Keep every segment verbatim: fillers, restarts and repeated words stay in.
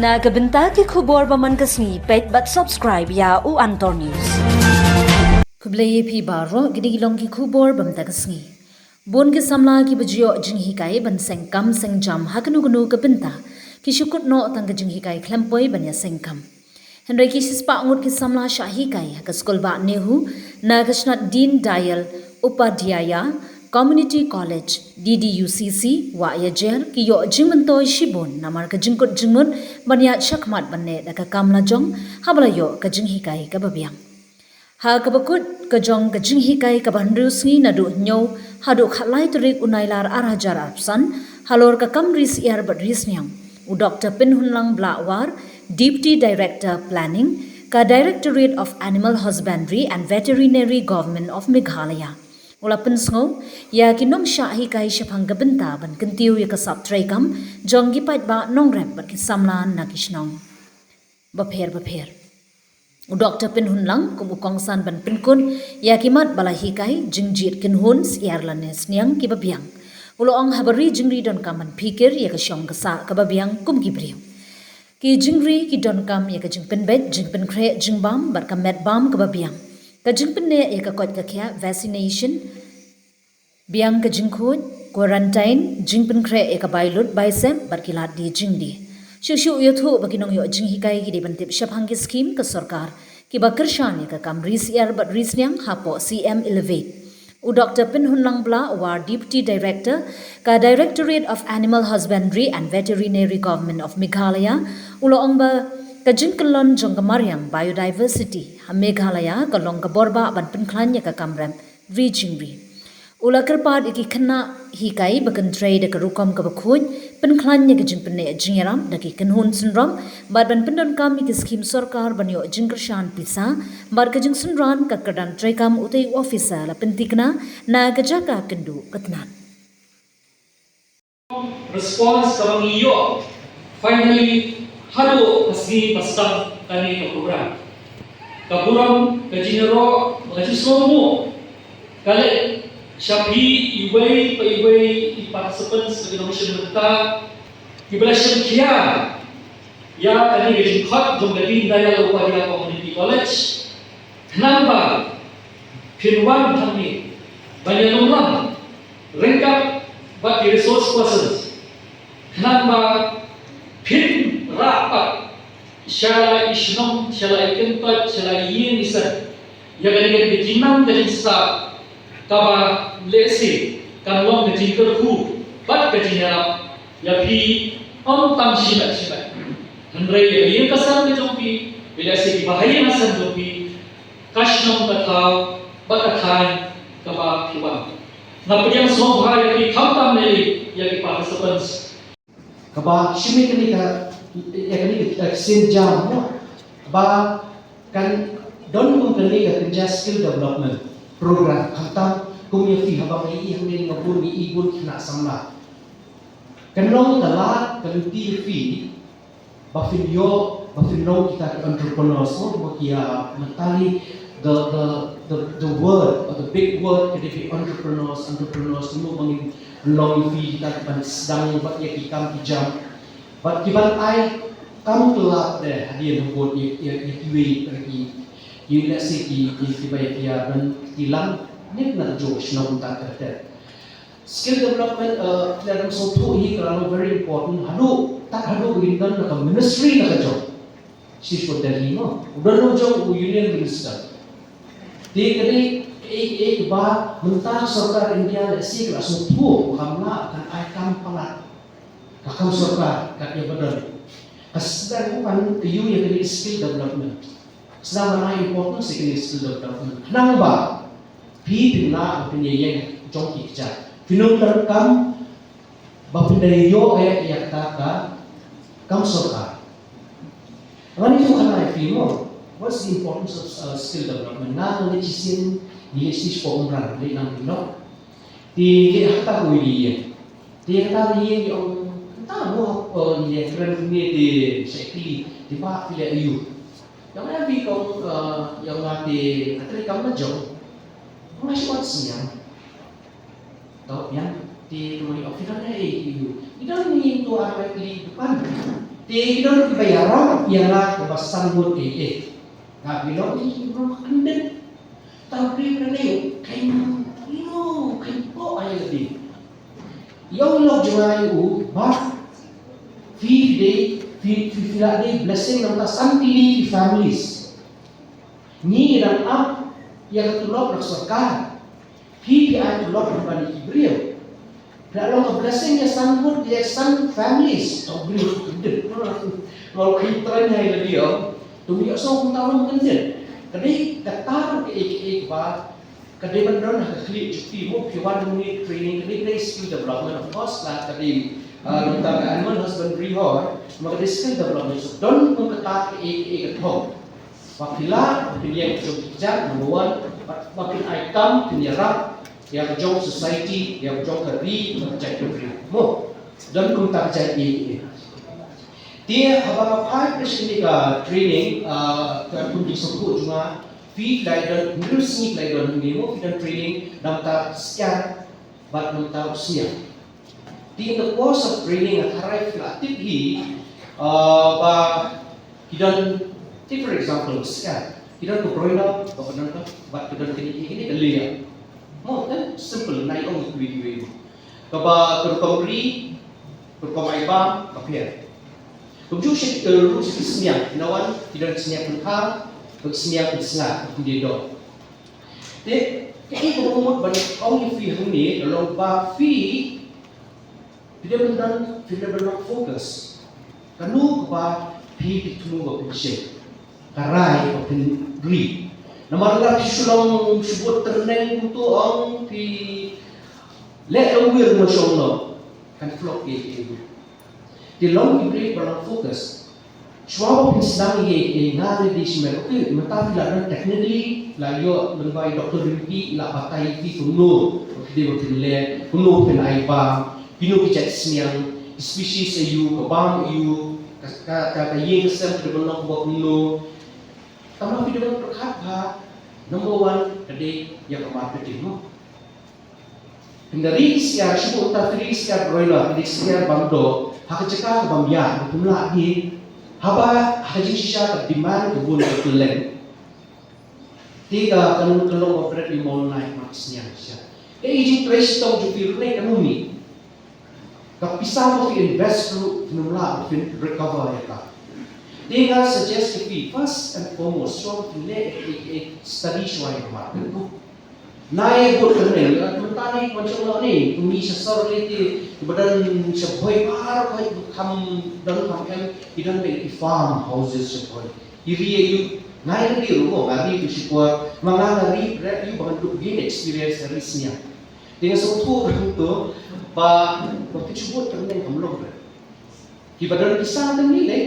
Na ka bynta ki khubor ba man ka sngi, peit bad subscribe ïa u Antor News. Khublei ïa phi baroh, kine ki long ki khubor ba mynta ka sngi. Bun ki samla kiba ju ïoh jinghikai ban seng kam seng jam ha kano kano ka bynta, ki shu kut noh tang ka jinghikai khlem poi ban ïa seng kam. Hynrei ki shispah ngut ki samla shah hikai ha ka skulbah NEHU na ka shnat Deen Dayal Upadhyaya Community College, D D U C C, Wah Ïajer, ki ïoh jingmyntoi shibun namar ka jingkut jingmut ban ïaid shakhmat ban leh da ka kam lajong haba la ïoh ka jinghikai kaba biang. Ha kaba kut ka jong ka jinghikai kaba hynriew sngi, naduh hynñiew haduh khatlai tarik u Nailar ar hajar arphew san, halor ka kam ri syiar bad ri sniang, u Doktor Pinhunlang Blahwar, Deputy Director Planning ka Directorate of Animal Husbandry and Veterinary, Government of Meghalaya, u la pynsngew ïa ki nongshah hikai shaphang ka bynta ban kyntiew ïa ka sap treikam jong ki paidbah nongrep bad ki samla na ki shnong bapher bapher. U Doktor Pinhunlang, kum u kongsan ban pynkut ïa ki mat ba la hikai, jingjied kynhun syiar lane sniang kiba biang, u la ong haba ri jingri donkam ban phikir ïa ka shong ka sah kaba biang kum ki briew. Ki jingri ki donkam ïa ka jingpynbeit, jingpynkhreh jingbam bad ka met bam kaba biang, ka jingpynneh ïa ka koit ka khiah, vaccination, biang ka jingkhuid, quarantine, jingpynkhreh ïa ka bai lut bai sem bad ki lad die jingdie. Shuh shuh ïathuh ba ki nongïoh jinghikai ki dei ban tip shaphang ki skhim ka sorkar kiba kyrshan ïa ka kam ri syiar bad ri sniang hapoh C M Elevate. U Doktor Pinhunlang Blahwar, Deputy Director ka Directorate of Animal Husbandry and Veterinary, Government of Meghalaya, u la ong ba ka jingkyllon jong ka mariang, biodiversity, ha Meghalaya ka long ka borbah ban pynkhlaiñ ïa ka kamram ri jingri. U la kyrpad ïa ki khynnah hikai ba kyntrei da ka rukom kaba khuid, pynkhlaiñ ïa ka jingpynneh jingïarap da ki kynhun synrop bad ban pyndonkam ïa ki skhim sorkar ban ïoh jingkyrshan pisa bad ka jingsynran ka kyrdan treikam, utei u officer la pynthikna na ka jaka kynduh ka tnat. Response kaba ngi ïoh finally haduh ka sngi ba sdang kane ka program. Ka burom ka jingïaroh, ka jingsngewnguh ka leit sha phi iwei pa iwei i participants ka denomination mynta, kiba la shim khia ïa kane ka jingkhot jong ka Deen Dayal Upadhyaya Community College. Khnang ba phin wan hangne ban ïalumlam ryngkat bad ki resource persons, khnang ba phin rah pat sha la i shnong, sha la i kyntoit, sha la i ïing i sem ïa kane ka jingnang ka jingstad kaba lehse kan long ka jingkyrkhu bad ka jingïarap ïa phi, ym tang shimet shimet, hynrei ïa ka ïing ka sem ka jong phi, ïa lehse kiba ha ïing ha sem jong phi, ka shnong ka thaw bad ka thaiñ kaba phi wan. Nga pdiang sngewbha ïa phi khamtam lei ïa ki participants. Kaba shim ïa kane ka, ïa kane ka, eh, ksien jam mo, ba kan don kum kane ka kynja skill development program, khamtam kum ïa phi haba ngi ïohi hangne, nga bun ngi ïohi bun khynnah samla. Kan long ka lad ka lynti ïa phi ba phin ïoh, ba phin long kita ki entrepreneurs, mo, ba ki, ah, mynta hi the, the, the, the word or the big word ka dei phi entrepreneurs, entrepreneurs, kumno ba ngin long ïa phi kita kiban sdang bad ïa ki kam ki jam. Bad kiban ai kam kylla te hadien hapoh ïa, ïa, ïa kiwei ki, ki, lehse ki, ki, kiba ïa, ïa ban ki lang ne na jong shnong ta ka te. Skill development, uh, ki la dang sngewthuh hi ka la long very important. Haduh, tad haduh ba ngin don na ka ministry na ka jong. Shi shu Delhi mo. U don na jong u union minister. Te ka dei kaei kaei ba mynta ka sorkar India lehse ka la sngewthuh ba kam lah kan ai kam palat. Ka kam sorkar ka ïa ba don. Ka sdang ban ïa ïa kane skill development. Sdang ban ai importance ïa kane skill development. Khnang ba phi phin lah ban pynïaid jong ki kjat. Phin ym donkam ba phin da ïoh ïa kata ka kam sorkar. Ngan ïathuh kane ïa phi mo. What's the importance of, uh, skill development? Nga nga leit shisien, ngi leit shisien sha Umrang, leit nang leit noh. Te leit ha kata ka wei ka ïing. Te kata ka ïing, ïa ong, kata mo, eh, ngi leit kren kumne, te sha kylli, te bah phi leit aïu. Ïa nga, phi kong, eh, ïa nga te nga trei kam lajong. Nga shu wan sniang. Tau biang, te kumne, ong phi don ei ei aïu. Ngi don ngi to ar lai kylli dukan. Te ki don kiba ïarap ïa nga kaba san ngut eiei. Nga ki long ki briew kyndit. Tang briew ka leh, kein, you know, kein pok ïa lade. Ïa u lok jong nga ïa u ba phi dei, phi, phi, phi la dei blessing na ka bynta san tylli ki families. Ngi dang ap ïa ka tulop na ka sorkar. Phi phi ai tulop ban ïa ki briew. Phi la long ka blessing ïa san ngut, ïa san families. Tang briew kyndit. Nga la kyntrei ïa lade ïa. To ïohsngew kumta long kyndit. Ka dei kata ruh kaei kaei kaba ka dei ban don ha ka khlieh jong phi mo, phi wan hangne training, ka dei, ka dei skill development, of course la, ka dei, ah, nangta ka animal husbandry hor, ma ka dei skill development. So don kum kata kaei kaei ka thong ba phi lah, ba phin ïeng jong phi kjat, number one, ba, ba phin ai kam, phin ïarap ïa ka jong society, ïa ka jong ka ri, ïa ka jait ka ri mo. Don kum kata kaei kaei. Te haba nga phai sha kane ka training, ah, ka kum jingsngewthuh jong nga, phi la don, hynriew sngi la don hangne mo, phi don training, dang ta syiar bad dang ta syiar. Te in the course of training, nga tharai phi la tip hi, ah, ba ki don, take for example, syiar. Ki don ka broiler, ba ka don ka, bad ka don kine, kine ka layer. Mo, kan simple, nai ong kiwei kiwei mo. Kaba ka rukom ri, ka rukom ai bam, ka pher. Kumjuh shi, eh, ruh shi sniang, ki na wan, ki don sniang pynkhar, bad sniang pynsngat, ki dei dong. Te, kaei kaba mut ban ong ïa phi hangne, ka long ba phi, phi dei ban don, phi dei ban long focus. Kano kaba phi, phi thmu ba phin shim. Ka rai ba phin ri. Namar lada phi shu long shu bud tyrneng kumto ong phi leh longwir mo shong no. Kan flop ïa, ïa. Te long ki briew ba long focus. Shuwa ba phin sdang ïa, ïa nga lei dei shimet. Okay, mynta phi la don technically, la ïoh lyngba i Doctor Rimpi, la batai ïa phi kumno, phi dei ba phin leh, kumno phin ai bam, kino ki jait sniang, ki species aïu, ka bam aïu, ka, ka, ka, ka ïing ka sem ka dei ban long kaba kumno. Tangba phi dei ban pyrkhat ba, number one, ka dei ïa ka marketing mo. Phin da ri ki syiar, shu uta phi ri ki syiar broiler, phi ri ki syiar bam doh, ha ka jaka ka bam ïa, phin lah ki, haba, ha ka jingshisha ka demand ka bun ka kylleng. Te ka kan ka long ba bret ïa u mawnai ma ka sniang sha. Ka i jingtrei shitom jong phi ruh ne kano mih. Ka pisa ba phi invest ruh phin ym lah ba phin recover ïa ka. Te nga suggest ïa phi first and foremost, shuwa ba phin leh, eh, eh, eh, study shuwa ïa ka market. Nai bud tyrneng, mynta ne, mynshong noh ne, kum ngi sha sor ne te, ba don sha Bhoi baroh, Bhoi kham don kham em, ki don bad ki farm houses sha Bhoi. Ki ri ïa u, nga ïa ri ruh, nga ri tu shipor, ma nga nga ri bret ïa u ba ngan duh gain experience ri sniang. Te nga sngewthuh ruh tu, ba, ba ki shu bud tyrneng kam long bret. Kiba don pisa tang ni leh.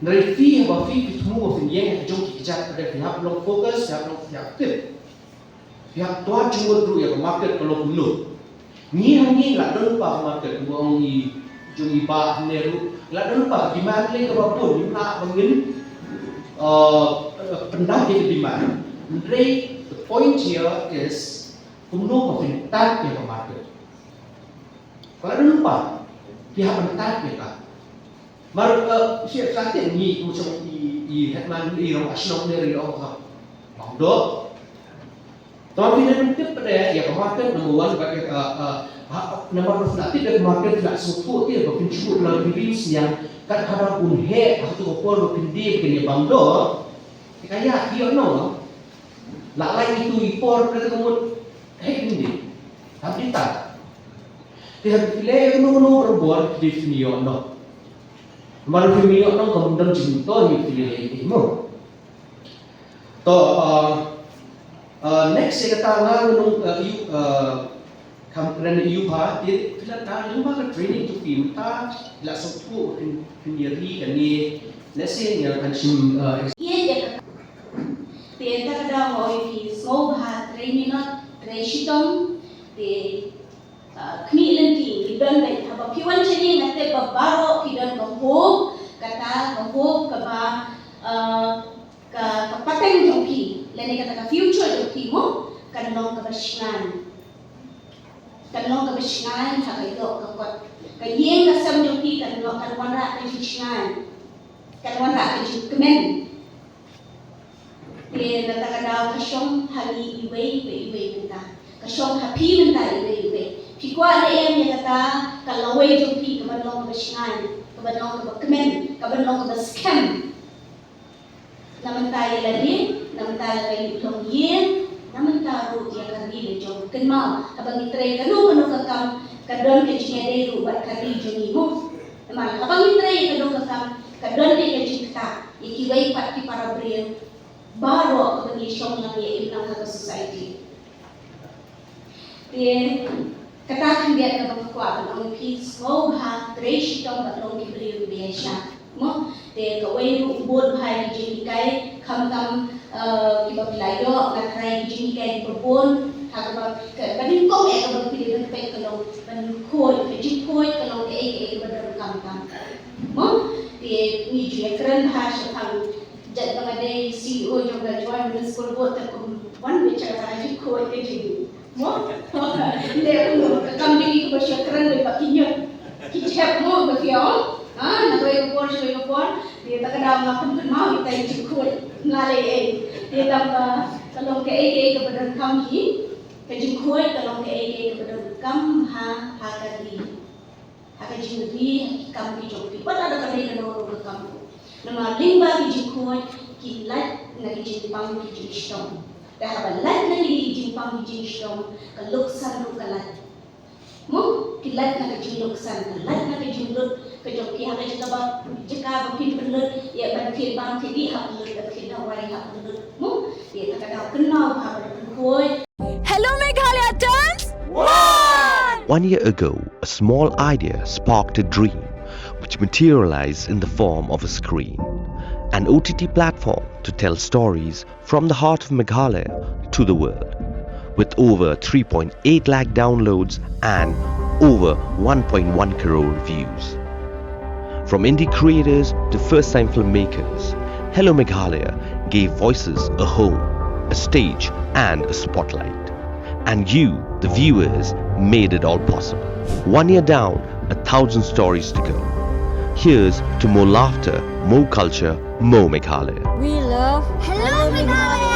Hynrei phi haba phi, phi thmu ba phin ïeng ha ka jong ki kjat, hynrei phi hap long focus, phi hap long, phi hap tip. Phi hap tuan jingmut ruh ïa ka market ka long kumno. Ngi hangne la don lypa ka market, kumba ong i jong i bah hangne ruh. La don lypa ka demand lei kaba bun, ngim lah ba ngin, uh, pyndap ïa ka demand. Hynrei the point here is kumno ba phin tap ïa ka market. Ka la don lypa, phi hap ban tap ïa ka. Mar, eh, shi ka tip ngi, kumjuh i, i headman i rong ashnong ne ri ong ka. Bang dok. Tang phi dei ban tip pat ïa ka market number one, ba ka, eh, eh, ha, number one na tip ïa ka market na sngewthuh ïa ba phin shu la phi ri sniang, kat haba un heh, ha tu ka por ba phin dei phin ïa bang dok. Ka ïa, ïa no. La lai itu i por ka mut heh phin dei. Hap dei ta. Te hap phi leh no no berbor dei phin ïoh no. Mar phi ïoh no kam dang jingto ïa phi leh ïa mo. To, uh, uh, next ïa kata nga nung, uh, ïa, uh, kam kren ïa pha, ïa phi la ta ïa ka training to phi mynta la sngewthuh phin, phin ïa ri kane. Let's say nga kan shim, uh, ïa, ïa ka. Te ynda ka daw nga ong ïa phi sngewbha trei minot, trei shitom, te, ah, khmih lynti, ngi don beit, haba phi wan shane nga tip ba baroh phi don ka hope, kata ka hope kaba, ah, ka, ka pateng jong phi, lane kata ka future jong phi mo, kan long kaba shngaiñ. Kan long kaba shngaiñ ha ka ïoh ka kot. Ka ïing ka sem jong phi kan long Kan wanrah ka jingshngaiñ, kan wanrah ka jingkmen. Te na kata ka daw ka shong ha ngi iwei pa iwei mynta, ka shong ha phi mynta iwei iwei. Phi kwah ne em ïa kata ka lawei jong phi kaban long kaba shngaiñ, kaban long kaba kmen, kaban long kaba skhem? Na mynta ïa lade, na mynta la ka ïing long ïing, na mynta ruh ïa ka ri la jong. Kynmaw, haba ngi trei kano kano ka kam, ka don ka jingïadei ruh bad ka ri jong ngi mo. Namar haba ngi trei ïa kano ka kam, ka don ka jingktah ïa kiwei pat ki para briew baroh kaba ngi shong lang ïa im lang ha ka society. Te kata khyndiat kaba nga kwah ban ong ïa phi, sngewbha trei shitom bad long ki briew kiba ïaishah mo. Te kawei ruh, bud bha ïa ki jinghikai, khamtam eh, kiba phi la ïoh, nga tharai ki jinghikai kiba bun ha kaba, ka, ka nyngkong eh kaba phi dei ban peit ka long ban khuid, ka jingkhuid ka long kaei kaei kaba donkam tam mo. Te ngi ju ïakren bha shaphang, jait ba nga dei C E O jong ka Jowai Municipal Board, te kum wan beit sha kata ka jingkhuid ka jing mo. Te kumno ka kam jong ngi kaba shu kren beit ba ki ñiut ki jhep mo, ba ki ong, ha, na kawei ka por sha kawei ka por. Te kata ka daw nga pyn kynmaw ïa kata ka jingkhuid, nga leh ei. Te tang ba ka long kaei kaei kaba donkam hi, ka jingkhuid ka long kaei kaei kaba donkam ha, ha ka ri, ha ka jingri, ha ki kam ki jong ki. Wat la da ka dei kano ruh ka kam ruh. Namar lyngba ki jingkhuid ki lait na ki jingpang ki jingshitom. Te haba lait na ki jingpang ki jingshitom, ka luksan ruh ka lait mo. Ki lait na ka jingluksan, ka lait na ka jinglut ka jong ki ha ka jaka ba, jaka ba phin pynlut ïa ban thied bam thied dih, hap pynlut, ban thied dawai hap pynlut mo. Te kata ka daw kynmaw bha ban pynkhuid. Hello Meghalaya turns one! One year ago, a small idea sparked a dream which materialized in the form of a screen, an O T T platform to tell stories from the heart of Meghalaya to the world, with over three point eight lakh downloads and over one point one crore views. From indie creators to first-time filmmakers, Hello Meghalaya gave voices a home, a stage, and a spotlight. And you, the viewers, made it all possible. One year down, a thousand stories to go. Here's to more laughter, more culture, more Meghalaya. We love Hello Meghalaya.